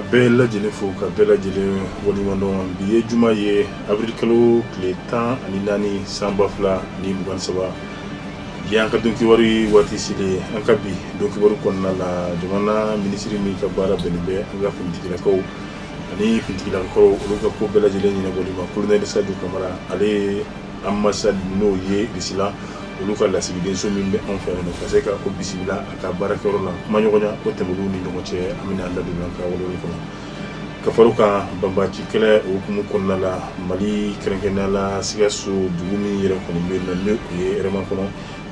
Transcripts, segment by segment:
Ka bɛɛ lajɛlen fo, ka bɛɛ lajɛlen waleɲumandɔn. Bi ye juma ye, avril kalo tile 14, san 2023. Bi an ka donkibaru waati selen. An ka bi donkibaru kɔnɔna la, jamana minisiri min ka baara bɛnnen bɛ an ka finitigilakaw ani finitigilakɔrɔw, olu ka ko bɛɛ lajɛlen ɲɛnabɔli ma, colonel Sadio Kamara, ale ye ambassade n'o ye Russie la, olu ka lasigidenso min bɛ anw fɛ yan, ka se ka o bisimila a ka baarakɛyɔrɔ la. Kumaɲɔgɔnya o tɛmɛn'u ni ɲɔgɔn cɛ. An bɛna an da don an ka welewele kɔnɔ ka fara o kan. Banbaci kɛlɛ hukumu kɔnɔna la Mali, kɛrɛnkɛrɛnnenya la Sikaso dugu min yɛrɛ kɔni bɛ yen nɔ, ni o ye Hɛrɛmakɔnɔ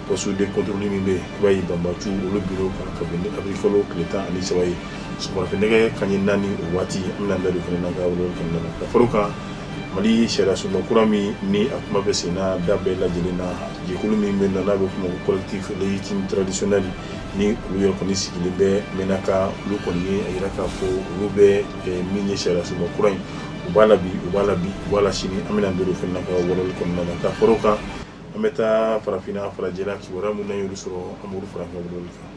poste de contrôle min bɛ yen, i b'a ye banbaciw olu binna o kan ka bɛn ni avril kalo tile 13 ye, sɔgɔmada nɛgɛ kanɲɛ 4 o waati. An bɛna an da don fana n'an ka welewele kɔnɔna la. Ka fara o kan, Mali sariya sunba kura min ni a kuma bɛ sen na da bɛɛ lajɛlen na, jɛkulu min bɛ yen nɔ n'a bɛ f'o ma ko Collectif légitime traditionnel, ni olu yɛrɛ kɔni sigilen bɛ Menaka, olu kɔni ye a jira k'a fɔ olu bɛ min ye sariya sunba kura in, u b'a la bi, u b'a la bi, u b'a la sini. An bɛna an da don o fana ka welewele kɔnɔna la. Ka fara o kan, an bɛ taa farafinna, farajɛla, kibaruya minnu y'olu sɔrɔ, an b'olu fara an ka welewele kan.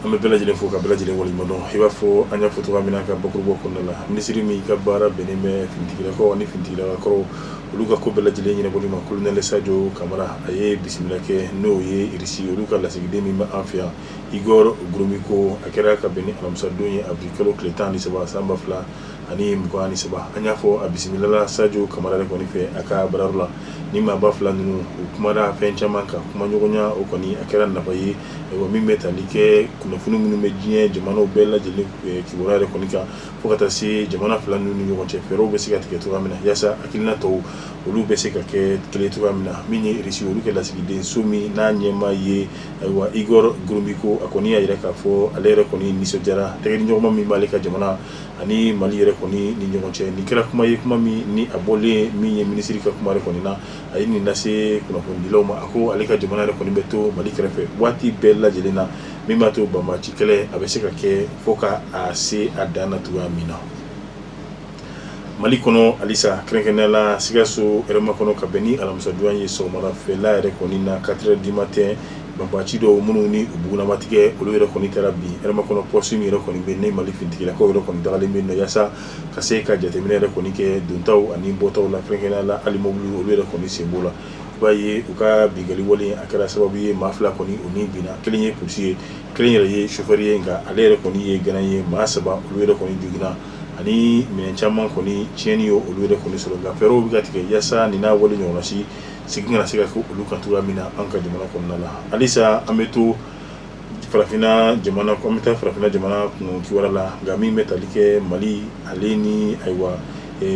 An bɛ bɛɛ lajɛlen fo, ka bɛɛ lajɛlen waleɲumandɔn. I b'a fɔ an y'a fɔ cogoya min na ka bakurubaw kɔnɔna la, minisiri min ka baara bɛnnen bɛ finitigilakaw ani finitigilakakɔrɔw, olu ka ko bɛɛ lajɛlen ɲɛnabɔli ma, colonel Sadio Kamara, a ye bisimila kɛ n'o ye Russie olu ka lasigiden min bɛ an fɛ yan, Igor Gromyko. A kɛra ka bɛn ni alamisadon ye, avril kalo tile 13, san 2023. An y'a fɔ a bisimilala Sadio Kamara yɛrɛ kɔni fɛ a ka baarayɔrɔ la. Ni maaba fila ninnu u kumara fɛn caman kan, kumaɲɔgɔnya o kɔni a kɛra nafa ye, ayiwa, min bɛ tali kɛ kunnafoni minnu bɛ diɲɛ jamanaw bɛɛ lajɛlen kibaruya yɛrɛ kɔni kan, fo ka taa se jamana fila ninnu ni ɲɔgɔn cɛ fɛɛrɛw bɛ se ka tigɛ cogoya min na, yaasa hakilina tɔw olu bɛ se ka kɛ kelen cogoya min na. Min ye Russie olu ka lasigidenso min n'a ɲɛmaa ye, ayiwa, Igor Gromyko, a kɔni y'a jira k'a fɔ ale yɛrɛ kɔni nisɔndiyara tɛgɛdiɲɔgɔnma min b'ale ka jamana ani Mali yɛrɛ kɔni ni ɲɔgɔn cɛ. Nin kɛra kuma ye, kuma min ni a bɔlen min ye minisiri ka kuma yɛrɛ kɔni na, a ye nin lase kunnafonidilaw ma. A ko ale ka jamana yɛrɛ kɔni bɛ to Mali kɛrɛfɛ waati bɛɛ lajɛlen na, min b'a to banbaci kɛlɛ a bɛ se ka kɛ fo ka a se a dan na cogoya min na Mali kɔnɔ. Halisa, kɛrɛnkɛrɛnnenya la Sikaso Hɛrɛmakɔnɔ, ka bɛn ni alamisadon ye, sɔgɔmadafɛla yɛrɛ kɔni na, 4 heures du matin, banbaci dɔw minnu ni u bugunama tigɛ, olu yɛrɛ kɔni taara bin Hɛrɛmakɔnɔ poste min yɛrɛ kɔni bɛ ne Mali finitigilakaw yɛrɛ kɔni dagalen bɛ yen nɔ, yaasa ka se ka jateminɛ yɛrɛ kɔni kɛ dontaw ani bɔtaw la, kɛrɛnkɛrɛnnenya la hali mobili olu yɛrɛ kɔni sen b'o la. I b'a ye u ka binkanni wale a kɛra sababu ye, maa fila kɔni o ni binna, kelen ye polisi ye, kelen yɛrɛ ye chauffeur ye, nka ale yɛrɛ kɔni ye gana ye. Maa saba olu yɛrɛ kɔni joginna ani minɛn caman kɔni tiɲɛni ye olu yɛrɛ kɔni sɔrɔ. Nka fɛɛrɛw bɛ ka tigɛ yaasa nin n'a wale ɲɔgɔnna si segin kana se ka kɛ olu kan cogoya min na an ka jamana kɔnɔna la. Halisa an bɛ to farafinna jamana, an bɛ taa farafinna jamana kun kibaruya la, nka min bɛ tali kɛ Mali ale ni, ayiwa,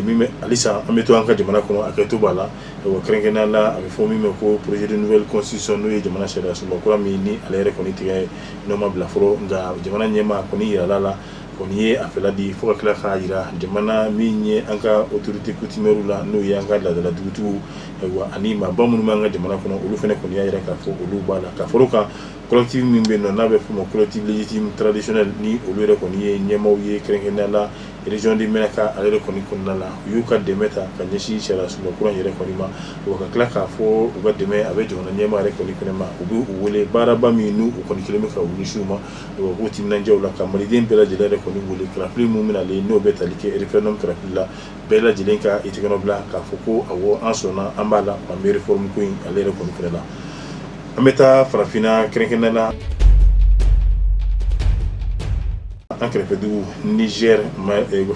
min bɛ, halisa an bɛ to an ka jamana kɔnɔ, hakɛto b'a la. Ayiwa, kɛrɛnkɛrɛnnenya la a bɛ fɔ min ma ko projet de nouvelle constitution, n'o ye jamana sariya sunba kura min ni ale yɛrɛ kɔni tigɛ n'o ma bila fɔlɔ, nka jamana ɲɛmaa kɔni yirala la, kɔni ye a fɛla di, fo ka tila k'a jira jamana min ye an ka autorité coutumière la, n'o ye an ka laadala dugutigiw, ayiwa, ani maaba minnu b'an ka jamana kɔnɔ, olu fana kɔni y'a jira k'a fɔ olu b'a la. Ka fara o kan, collectif min bɛ yen nɔ n'a bɛ f'o ma Collectif légitime traditionnel, ni olu yɛrɛ kɔni ye ɲɛmaaw ye kɛrɛnkɛrɛnnenya la région de Menaka ale yɛrɛ kɔni kɔnɔna la, u y'u ka dɛmɛ ta ka ɲɛsin sariya sunba kura in yɛrɛ kɔni ma, wa ka tila k'a fɔ u ka dɛmɛ a bɛ jamana ɲɛmaa yɛrɛ kɔni fɛnɛ ma. U bɛ u wele baaraba min n'u kɔni kelen bɛ ka u ɲɛsin u ma, u k'u timinandiya la, ka maliden bɛɛ lajɛlen yɛrɛ kɔni wele kalafili min bɛna n'o bɛ tali kɛ référendum kalafili la, bɛɛ lajɛlen ka i tɛgɛ bila k'a fɔ ko awɔ, an sɔnna, an b'a la, an bɛ réforme ko in ale yɛrɛ kɔni fɛnɛ la. An bɛ taa farafinna, kɛrɛnkɛrɛnnenya la an kɛrɛfɛ dugu Niger,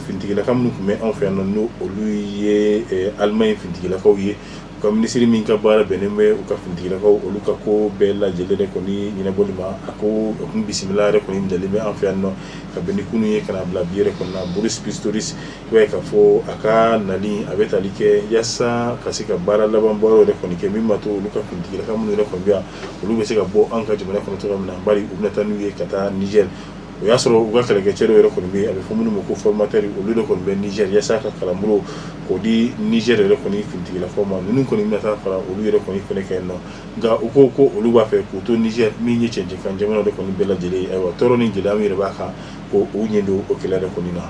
finitigilaka minnu tun bɛ anw fɛ yan nɔ, n'o olu ye Allemagne finitigilakaw ye, u ka minisiri min ka baara bɛnnen bɛ u ka finitigilakaw olu ka ko bɛɛ lajɛlen de kɔni ɲɛnabɔli ma, a ko o kun bisimila yɛrɛ kɔni minɛlen bɛ an fɛ yan nɔ ka bɛn ni kunun ye ka na bila bi yɛrɛ kɔnɔna. Boris Pistorius, i b'a ye k'a fɔ a ka nali a bɛ tali kɛ yaasa ka se ka baara laban baaraw yɛrɛ kɔni kɛ, min b'a to olu ka finitigilaka minnu yɛrɛ kɔni bɛ yan, olu bɛ se ka bɔ an ka jamana kɔnɔ cogoya min na, bari u bɛna taa n'u ye ka taa Niger. O y'a sɔrɔ u ka kɛlɛkɛcɛ dɔw yɛrɛ kɔni bɛ yen, a bɛ fɔ minnu ma ko formateur, olu de kɔni bɛ Niger yaasa ka kalanbolo k'o di Niger yɛrɛ kɔni finitigilakaw ma. Ninnu kɔni bɛna taa fara olu yɛrɛ kɔni fɛnɛ kan yen nɔ, nka u ko ko olu b'a fɛ k'u to Niger min ye cɛncɛnkan jamana de kɔni bɛɛ lajɛlen ye, ayiwa, tɔɔrɔ ni gɛlɛya min yɛrɛ b'a kan, ko u ɲɛ don o kɛlɛ yɛrɛ kɔni na.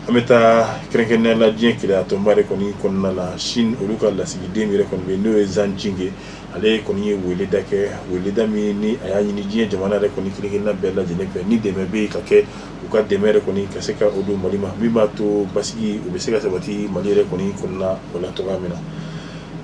An bɛ taa kɛrɛnkɛrɛnnenya la diɲɛ keleya tɔnba yɛrɛ kɔni kɔnɔna la, Chine olu ka lasigiden yɛrɛ kɔni bɛ yen, n'o ye Zhang Jing ye. Ale kɔni ye weleda kɛ, weleda min ni a y'a ɲini diɲɛ jamana yɛrɛ kɔni kelen-kelenna bɛɛ lajɛlen fɛ, ni dɛmɛ bɛ yen ka kɛ, u ka dɛmɛ yɛrɛ kɔni ka se ka o don Mali ma, min b'a to basigi o bɛ se ka sabati Mali yɛrɛ kɔni kɔnɔna o la cogoya min na.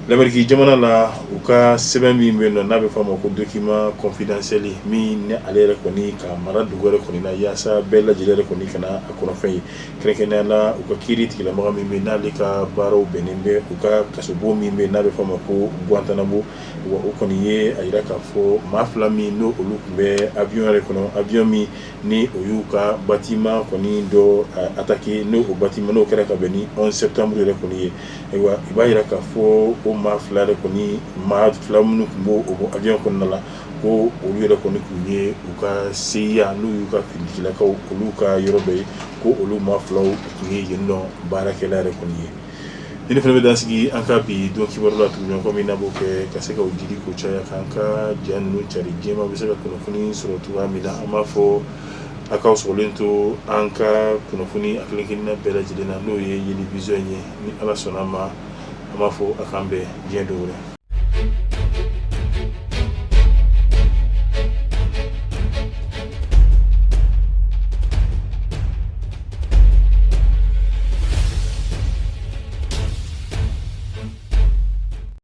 Lameriki jamana la, u ka sɛbɛn min bɛ yen nɔ n'a bɛ f'a ma ko document confidentiel, min ni ale yɛrɛ kɔni ka mara dugu yɛrɛ kɔni na yaasa bɛɛ lajɛlen yɛrɛ kɔni kana a kɔnɔfɛn ye, kɛrɛnkɛrɛnnenya la u ka kiiri tigilamaga min bɛ yen n'ale ka baaraw bɛnnen bɛ u ka kasobon min bɛ yen n'a bɛ f'a ma ko Guantanamo. Wa o kɔni ye a jira k'a fɔ maa fila min n'o olu tun bɛ avion yɛrɛ kɔnɔ, avion min ni o y'u ka bâtiment kɔni dɔ attaqué, n'o o bâtiment n'o kɛra ka bɛn ni 11 septembre yɛrɛ kɔni ye. Ayiwa, i b'a jira k'a fɔ o maa fila yɛrɛ kɔni, maa fila minnu tun b'o o avion kɔnɔna la, ko olu yɛrɛ kɔni tun ye u ka CIA, n'u y'u ka finitigilakaw, olu ka yɔrɔ dɔ ye, ko olu maa filaw tun ye yen nɔ baarakɛla yɛrɛ kɔni ye. Ni fana bɛ dan sigi an ka bi don kibaru la tugun, komi n'a b'o kɛ ka se ka jiri ko caya k'an ka ja ninnu cari, diɲɛmaa bɛ se ka kunnafoni sɔrɔ cogoya min na. An b'a fɔ a k'aw sɔgɔlen to an ka kunnafoni a kelen-kelenna bɛɛ lajɛlen na, n'o ye Yeli Vision ye. Ni Ala sɔnna a ma, an b'a fɔ a k'an bɛn diɲɛ don wɛrɛ.